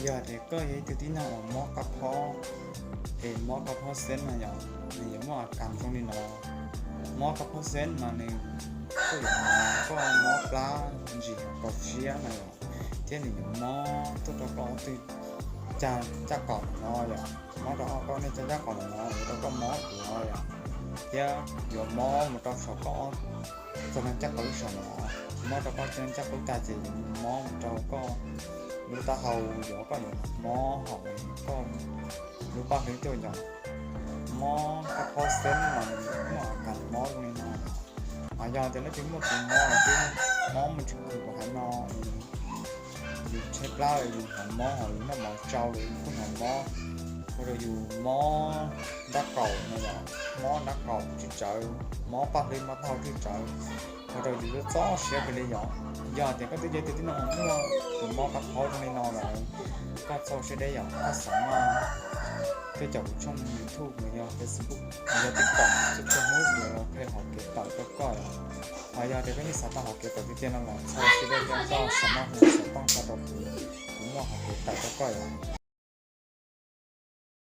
Yog tias koj yog ib tug tib neeg uas mob kab phob, es mob kab phob xeeb no yom, nws yuav muaj a kas zoo li no. Mob kab phob xeeb no nws kuj yuav mob koj mob plab ntsis kaus siab no yom, thiab nws yuav mob tuaj rau koj ob tug caj, caj qaum no yom, mob rau koj nej caj, caj qaum no yuav rau koj mob tuaj yom, thiab yuav mob mus rau saum koj txog leej caj qaum lub sab no, mob rau koj txog leej caj qaum lub caj ces yuav mob mus rau koj lub taub hau, yuav koj yuav mob hauv koj lub paj hlwb tuaj yom. Mob kab phob xeeb mas muaj a kas mob zoo li no. Mas yog tias leej twg muaj tus mob los twb mob mus tsis khwm kom hais no, yus tshaib plab los yus hnov mob, ho yus noj mov tsau los yus kuj hnov mob, ua rau yus mob nrab qaum no yom, mob nrab qaum tsis tsawv, mob paj hlwb mob taub hau tsis tsawv, ua rau yus txob siab kawg li yom. Yog tias koj twb yog ib tug tib neeg uas muaj tus mob kab phob zoo li no lawm, koj txhob siab deb yom, koj xav noj, koj caum kuv tshooj YouTube los yog Facebook los yog TikTok, txhua txhua hnub kuv yuav los qhia hom kev tawm rau koj yom. Ho yog tias koj yeej xav tau hom kev tawm tiag tiag no los txhob siab deb, koj xav noj hu xov tooj tso rau kuv, kuv muaj hom kev tawm rau koj yom.